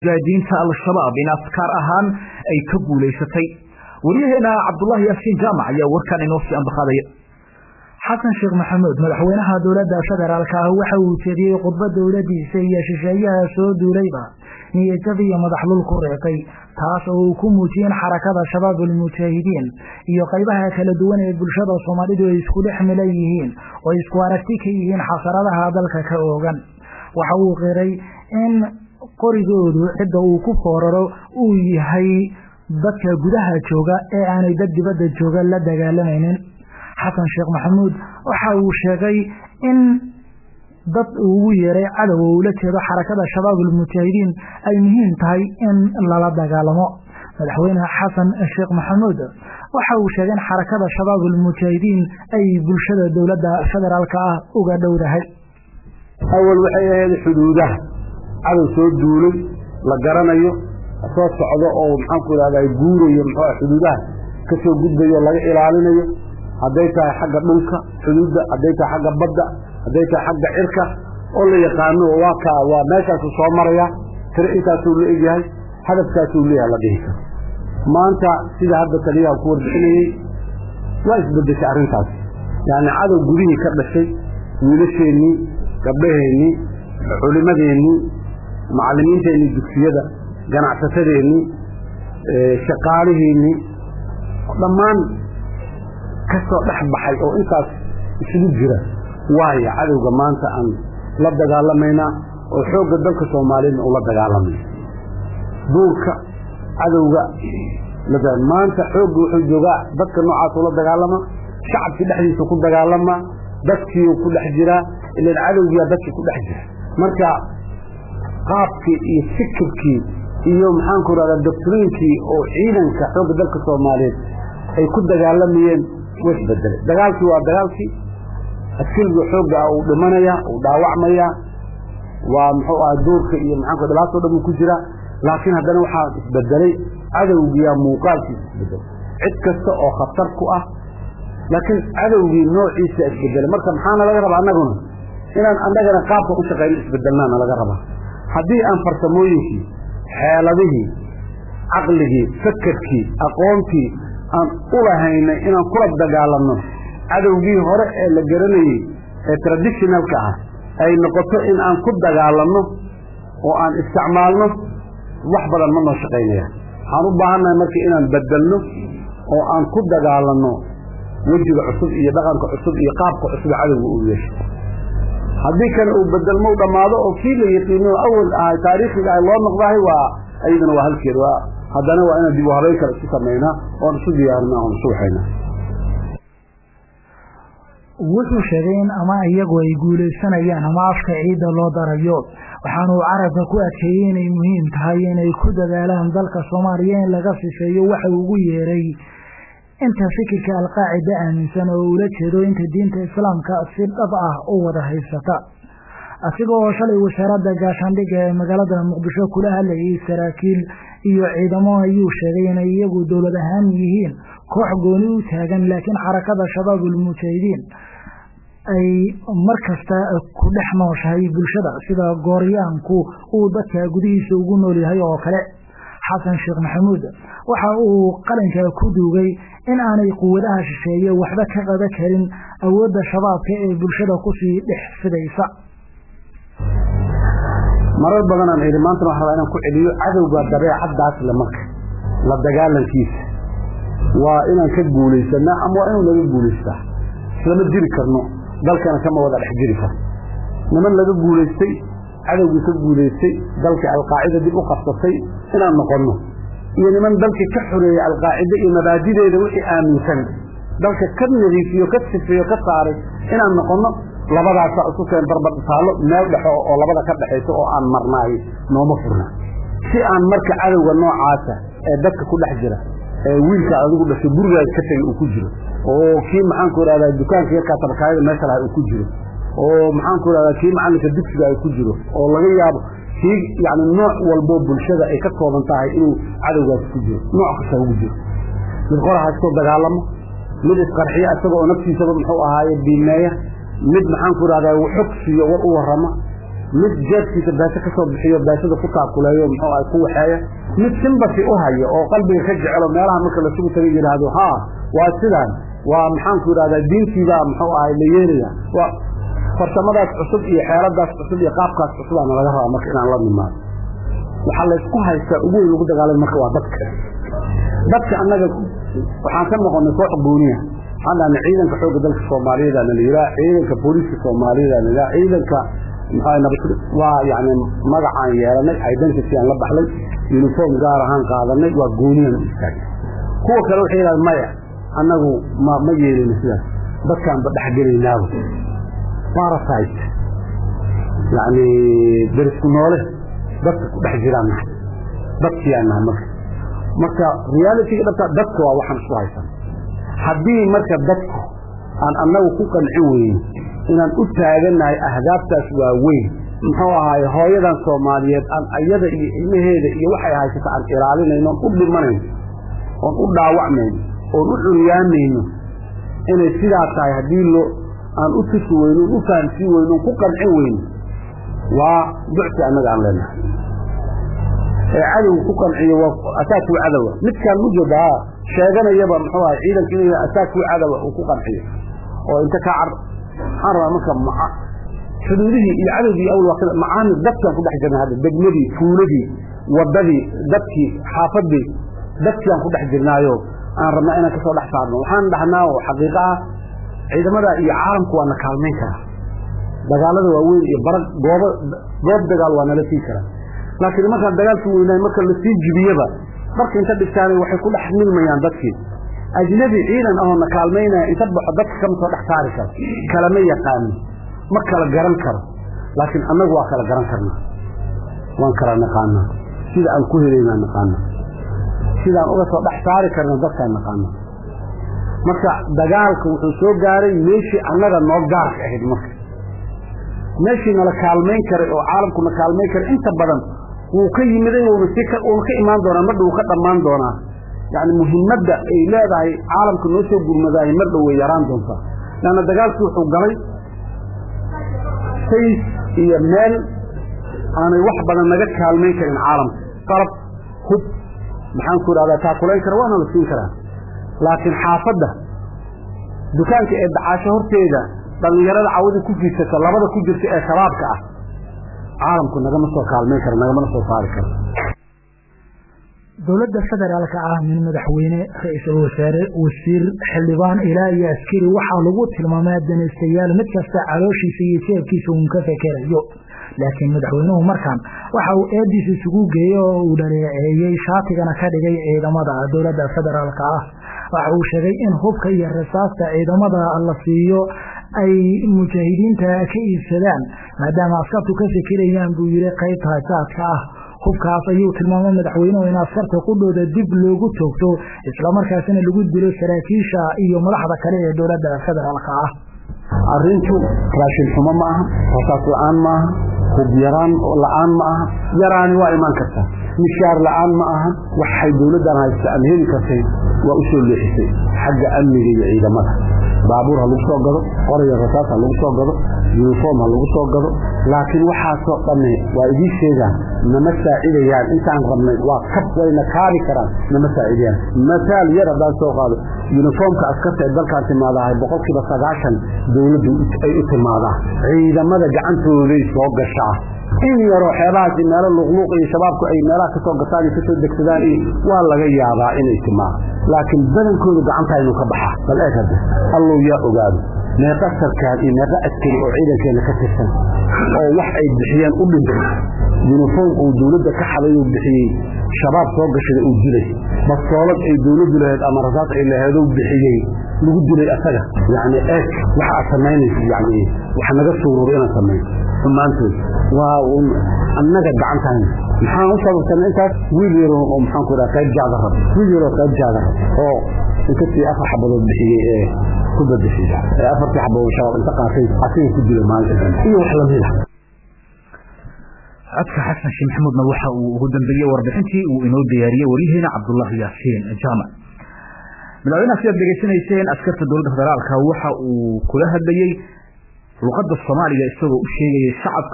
Mujaahidiinta Al-Shabaab in afkaar ahaan ay ka guulaysatay. Wariyaheena Cabdullaahi Yaasiin Jaamac ayaa warkan inoo sii ambaqaadaya. Xasan Sheekh Maxamuud, madaxweynaha dowladda federaalka ah, waxa uu jeediyey khudbad dowladiisa iyo shisheeyaha soo duulayba niyadjab iyo madaxlul ku reebtay, taas oo uu ku muujiyey in Xarakada Shabaab Almujaahidiin iyo qaybaha kala duwan ee bulshada Soomaalidu ay isku dhex milan yihiin oo isku aragti ka yihiin xasaradaha dalka ka oogan. Waxa uu qiray in qorigoodu cidda uu ku fooraro uu yahay dadka gudaha jooga ee aanay dad dibadda jooga la dagaalamaynin. Xasan Sheekh Maxamuud waxa uu sheegay in dad ugu yeeray cadow oo ula jeedo Xarakada Shabaab Almujaahidiin ay muhiim tahay in lala dagaalamo. Madaxweyne Xasan Sheekh Maxamuud waxa uu sheegay in Xarakada Shabaab Almujaahidiin ay bulshada dowladda federaalka ah uga dhowdahay. Awal waxay ahayd xuduudaha cadow soo duulay la garanayo, soo socdo oo, maxaanku idhahdaa, guurayo, muxuu xuduudaha ka soo gudbayo, laga ilaalinayo, hadday tahay xagga dhulka xuduudda, hadday tahay xagga badda, hadday tahay xagga cirka, oo la yaqaano, waa kaa, waa meeshaasuu soo maraya, tiro intaasuu la egyahay, hadafkaasuu leeyahay, la dhihi karo. Maanta sida hadda taliyaha ku warbixinayey, waa isbeddeshay arrintaas. Yacni cadow gudihii ka dhashay, wiilasheennii, gabdhaheennii, culimadeennii, macallimiinteennii dugsiyada, ganacsatadeennii, shaqaalihiinnii, dhammaan ka soo dhex baxay oo intaas isugu jira, waayo cadowga maanta aan la dagaalamaynaa oo xoogga dalka Soomaaliyadna uu la dagaalamay duurka. Cadowga maanta xoogga wuxuu joogaa dadka noocaas ula dagaalama, shacabkii dhexdiisa ku dagaalama, dadkiiu ku dhex jiraa, ilan cadowgiyaa dadkii ku dhex jira. Marka qaabkii iyo fikirkii iyo, maxaanku rahdaa, doctriinkii oo ciidanka xoogga dalka Soomaaliyeed ay ku dagaalamayeen way isbedelay. Dagaalkii waa dagaalkii, askariga xoogga ah uu dhimanaya, uu dhaawacmaya, waa muxuu ahay, duurka iyo maxaanku dhibaato dhan uu ku jiraa, laakiin haddana waxaa isbedelay cadowgiyaa muuqaalkiisa isbedelay, cid kasta oo khatar ku ah, laakiin cadowgii noociisa isbedelay. Marka maxaana laga rabaa annaguna? Inaan annagana qaabka u shaqayno isbedelnaana laga rabaa. Haddii aan farsamooyinkii, xeeladihii, caqligii, fakerkii, aqoontii aan u lahaynay inaan kula dagaalanno cadowgii hore ee la garanayey ee traditionalka ah ay noqoto in aan ku dagaalanno oo aan isticmaalno, wax badan ma noo shaqaynaya. Waxaan u baahannahay marka inaan bedelno oo aan ku dagaalanno wejiga cusub iyo dhaqanka cusub iyo qaabka cusub cadowga uu yeesho. Haddii kale uu bedelmo u dhammaado oo kii la yaqiino awal ahay, taariikhiga ahay loo noqdahay, waa ayadana waa halkeed, waa haddana waa inaan dib u habeyn kale isku samaynaa oon isu diyaarinaa oon isu waxaynaa. Wuxuu sheegay in ama iyagu ay guulaysanayaan ama afka ciidda loo darayo. Waxaanuu carabka ku adkeeyey inay muhiim tahay inay ku dadaalaan dalka Soomaaliya in laga sifeeyo waxa ugu yeeray inta fikirka Alqaacida aaminsan, oo ula jeedo inta diinta Islaamka si dhab ah u wada haysata. Asiga oo shalay Wasaaradda Gaashaandhigga ee magaalada Muqdisho kula hadlayay saraakiil iyo ciidamo ayuu sheegay inay iyagu dowlad ahaan yihiin koox gooni u taagan, laakiin Xarakada Shabaab Ulmujaahidiin ay mar kasta ku dhex nooshahay bulshada sida gooryaanku uu dadka gudihiisa ugu nool yahay oo kale. Xasan Sheekh Maxamuud waxa uu qalinka ku duugay in aanay quwadaha shisheeye waxba ka qaban karin awoodda Shabaabka ee bulshada kusii dhex fidaysa. Marar badanaan idhi, maantana waxaa rabaa inaan ku celiyo, cadowga dabeecaddaas le marka la dagaalankiisa waa inaan ka guulaysanaa ama waa inuu naga guulaystaa. Islama jiri karno, dalkana kama wada dhex jiri karno. Niman laga guulaystay, cadowgii ka guulaystay, dalkii Alqaacida dib u qabsatay inaan noqonno, iyo niman dalkii ka xoreeyey Alqaacide iyo mabaadideeda wixii aaminsan, dalka ka nadiifiyo, ka sifeeyo, ka saaray inaan noqonno, labadaasaa isu keen barbar taallo. Meel dhexo oo labada ka dhexayso oo aan marnaay nooma furna. Si aan marka cadowga noocaasa ee dadka ku dhex jira, ee wiilka adigu dhashay gurigaaga ka tegay uu ku jiro, oo kii, maxaanku ihahdaa, dukaanka yarkaa tabakaayada meesha lahaa uu ku jiro, oo, maxaanku ihahdaa, kii macallinka dugsiga ay ku jiro, oo laga yaabo kii, yacni nooc walboo bulshada ay ka kooban tahay inuu cadowgaasi ku jiro, nooc kasta ugu jiro, mid qoraha iskoo dagaalamo, mid isqarxiya isaga oo naftiisaba muxuu ahaaye biimeeya, mid, maxaanku ihahdaa, xog siiyo, war u warrama, Mid jeebkiisa beesa ka soo bixiyo, beesada ku taakuleeyo, muxuu ahay, ku waxeeya, mid sympathy u hayo oo qalbiga ka jecelo, meelaha marka lasugu tagay yidhaahdo, haa, waa sidaan, waa maxaan ku yidhahdaa, diintiibaa muxuu ahay la yeelaya. Waa farsamadaas cusub iyo xeeladaas cusub iyo qaabkaas cusub aana laga rabaa marka inaan la nimaado. Waxaa laysku haystaa ugu weyn lagu dagaalamay marka waa dadka. Dadka annaga waxaan ka noqonay koox gooniya. Waxaan dhahnay ciidanka xoogga dalka Soomaaliyeed aana la yidhaha, ciidanka booliiska Soomaaliyeed aana la yidhaha, ciidanka maxaa nabad, waa yacni magacaan yeelanay, identity aan la baxnay, uniform gaar ahaan qaadanay, waa gooniyan u istaagnay. Kuwa kale waxay yidhahdeen maya, annagu ma yeelino sidaas, dadkaan ba dhexgelaynaaba, parasite, yacni derisku noole dadka ku dhex jiraan nahay, dadkiyaan nahay. Marka realityga dhabta dadka waa waxaan isku haysan. Haddii marka dadku aan annagu ku qancin weyno inaan u taagannahay ahdaaftaas waaweyn, muxuu ahaay, hooyadan Soomaaliyeed aan ayada iyo ilmaheeda iyo waxay haysata aan ilaalinayno, oon u dhimanayno, oon u dhaawacmayno, oon u curyaamayno, inay sidaa tahay, haddii loo aan u tusi weyno, oon u fahamsiin weyno, oon ku qancin weyno, waa ducsi annaga aan leenahay ee cadowga ku qanciyo. Waa asaa kuu cadowa midkaan ujeedaa sheeganayaba, muxuu ahay, ciidanka inuu asaa kuu cadowa uu ku qanciyo oo inta kaa car. Waxaan rabaa marka maca xuduudihii iyo cadowgii awl waa macaamil dadkaan ku dhex jirnay hadda, degmadii, tuuladii, waddadii, dadkii, xaafadii, dadkiaan ku dhex jirnaayo aan rabnaa inaan kasoo dhex saarno. Waxaan dhahnaa oo xaqiiqo ah, ciidamada iyo caalamku waa na kaalmayn karaa, dagaalada waaweyn iyo bara goobo goob dagaal waa nala sii karaa, laakiin markaan dagaalkii weynaay marka lasii jibiyaba dharka inta dhigtaanay waxay ku dhex milmayaan dadkii. Ajnabi ciidan ahoo na kaalmaynaya inta baxo dadka kama soo dhex saari karo, kalama yaqaano, ma kala garan karo, laakiin annagu waa kala garan karnaa, waan kala naqaanaa, sida aan ku helaynaa naqaanaa, sidaan uga soo dhex saari karna dadkaan naqaanaa. Marka dagaalka wuxuu soo gaaray meeshii annaga noo gaarka ahayd. Marka meeshii nala kaalmayn karay oo caalamku na kaalmayn karay inta badan wuu ka yimiday, wuuna si wuuna ka imaan doonaa, mar dhow ka dhammaan doonaa. Yacni muhiimadda ay leedahay caalamka noo soo gurmadaayo mar dhow way yaraan doontaa, leanna dagaalkii wuxuu galay says iyo meel aanay wax badan naga kaalmayn karin caalamka. Qalab, hub, maxaan ku idhahdaa, taakulayn kara waana la siin karaa, laakiin xaafadda dukaanka ee dacaasho horteeda dhallinyarada cawadii ku fiidsata labada ku jirta ee shabaabka ah caalamku nagama soo kaalmayn karo, nagamana soo saari karo. Dowladda federaalka ah, min madaxweyne, ra-iisul wasaare, wasiir, xildhibaan ilaa iyo askari, waxaa lagu tilmaamaa danaystayaal, mid kasta calooshiisa iyo jeebkiisa uun ka fekerayo. Laakiin madaxweynuhu markan waxa uu eediisa isugu geeyey oo uu dhaleeceeyey, shaatigana ka dhigay ciidamada dowladda federaalka ah. Waxa uu sheegay in hubka iyo rasaasta ciidamada la siiyo ay mujaahidiinta ka iibsadaan, maadaama askartu ka fekerayaan, buu yiri, qaybta jaadka ah. Hubkaas ayuu tilmaamay madaxweynuhu in askarta qudhooda dib loogu toogto, islamarkaasina lagu dilo saraakiisha iyo madaxda kale ee dowladda federaalka ah. Arrintu raashin xumo ma aha, rasaas la-aan ma aha, hub yaraan la-aan ma aha, yaraani waa imaan kartaa, mishaar la-aan ma aha. Waxay dowladdan haysta ama heli kartay waa u soo leexisay xagga amniga iyo ciidamada. Baabuur ha lagu soo gado, qoraya rasaas ha lagu soo gado, uniform ha lagu soo gado, laakiin waxaasoo dhamme waa idiin sheegaan, nama saacidayaan intaan rabnay. Waa kab, wayna kaabi karaan, nama saacidayaan. Masaal yar haddaan soo qaado, uniformka askarta ee dalkaan timaadahay 90% dowladdu ay u timaadaa, ciidamada gacantooday soo gashaa. In yaroo xeebahaasi meelo luqluuq iyo shabaabku ay meelaha ka soo gataan iyo kasoo degsadaan iyo waa laga yaabaa inay timaado, laakiin badankoodu gacantaynu ka baxaa. Bal eeg hadde, allow yaa ogaado meeqa sarkaal iyo meeqa askari oo ciidankeena ka tirsan oo wax ay bixiyeen u dhintay, uniform uu dowladda ka xaday uu bixiyey, shabaab soo gashada uu dilay, bastoolad ay dowladdu lahayd ama rasaas ay lahayd uu bixiyey lagu dilay asaga. Yacni eeg waxa aad samaynaysa, yacni waxa naga suuruuro inaan samayno xumaantood waa un annaga gacantahayna. Maxaan u sababsanay intaas? Wiil yaro oo maxaan ku idhaha qayb jaada rab, wiil yaroo qayb jaada rab oo intasii 4 xabadood bixiyey ee ku badashay ee afartii xabadood shabaab inta qaatay asiga ku dilay maalinta dambe iyo wax lamid ah. Codka Xasan Sheekh Maxamuudna waxa uu ugu dambeeyey warbixintii uu inoo diyaariyey waryaheena Cabdullaahi Yaasiin Jaamac. Madaxweynaha, sidaad dhegeysanayseen, askarta dowladda federaalka waxa uu kula hadlayey luqadda Soomaaliga isagoo u sheegayay shacabka.